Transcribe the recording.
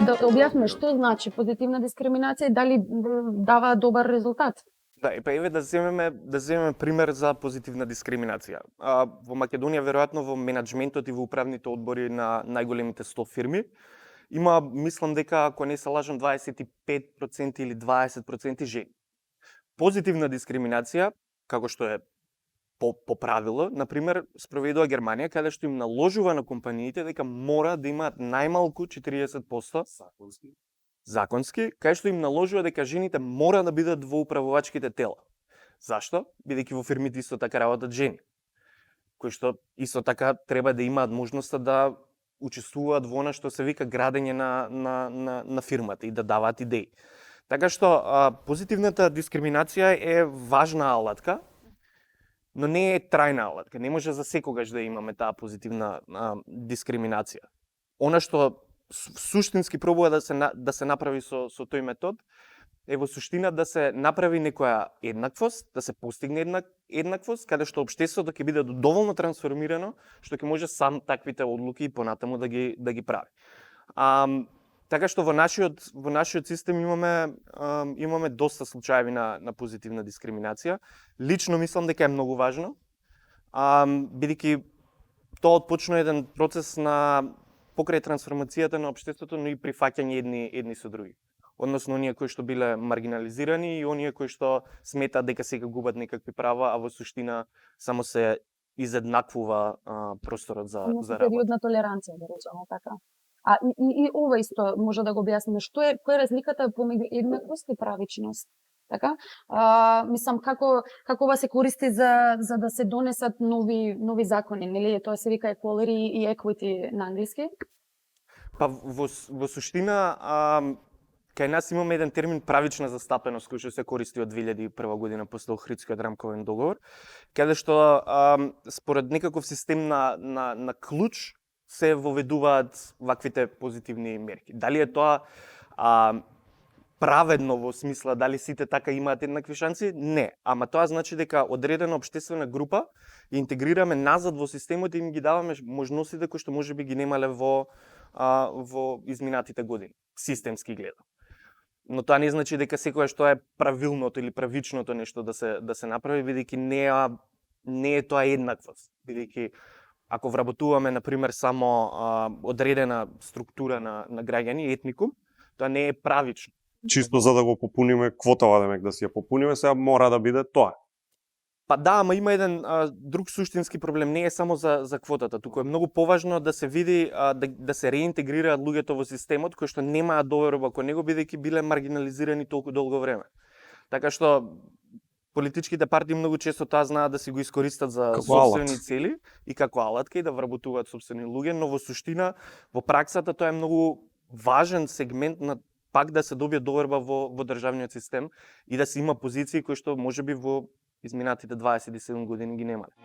Да објасниме што значи позитивна дискриминација и дали дава добар резултат? Да, и па еве да земеме пример за позитивна дискриминација. Во Македонија веројатно во менаџментот и во управните одбори на најголемите 100 фирми има, мислам дека ако не се лажам 25% или 20% жени. Позитивна дискриминација, како што е по правило, на пример, спроведува Германија, каде што им наложува на компаниите дека мора да имаат најмалку 40% законски, кај што им наложува дека жените мора да бидат во управувачките тела. Зашто? Бидејќи во фирмите исто така работат жени, кои што исто така треба да имаат можноста да учествуваат во она што се вика градење на фирмата и да даваат идеи. Така што позитивната дискриминација е важна алатка, но не е трајна алатка. Не може за секогаш да имаме таа позитивна дискриминација. Она што суштински пробува да се направи со тој метод е во суштина да се направи некоја еднаквост, да се постигне еднаквост, каде што општеството ќе биде доволно трансформирано, што ќе може сам таквите одлуки понатаму да ги прави. Така што во нашиот систем имаме доста случаеви на позитивна дискриминација. Лично мислам дека е многу важно, бидејќи тоа отпочна еден процес на покрај трансформацијата на општеството, но и прифаќање едни со други. Односно, оние кои што биле маргинализирани и оние кои што сметаат дека сега губат некакви права, а во суштина само се изеднаквува просторот за работа. Период на толеранција, да речеме така. И ова исто може да го објасниме. Која е разликата помеѓу еднаквост и правичност? Така? Мислам, како ова се користи за да се донесат нови закони, нели? Тоа се вика equality и equity на англиски? Па во суштина, кај нас имаме еден термин правична застапеност, кој што се користи од 2001 година после Охридскиот рамковен договор, каде што според некаков систем на клуч се воведуваат ваквите позитивни мерки. Дали е тоа праведно во смисла дали сите така имаат еднакви шанси? Не. Ама тоа значи дека одредена општествена група ги интегрираме назад во системот и им ги даваме можностите кои што можеби ги немале во изминатите години, системски гледано. Но тоа не значи дека секогаш тоа е правилното или правичното нешто да се направи, бидејќи не е тоа еднаквост. Бидејќи ако вработуваме, например, само одредена структура на граѓани, етникум, тоа не е правично. Чисто за да го попуниме квотава, демек да си ја попуниме, сега мора да биде тоа. Па да, ама има еден друг суштински проблем, не е само за квотата, туку е многу поважно да се види да се реинтегрираат луѓето во системот кои што немаат доверба кон него бидејќи биле маргинализирани толку долго време. Така што политичките партии многу често тоа знаат да си го искористат за сопствени цели и како алатка и да вработуваат сопствени луѓе, но во суштина, во праксата тоа е многу важен сегмент на пак да се добие доверба во државниот систем и да се има позиции кои што можеби во изминатите 27 години ги немале.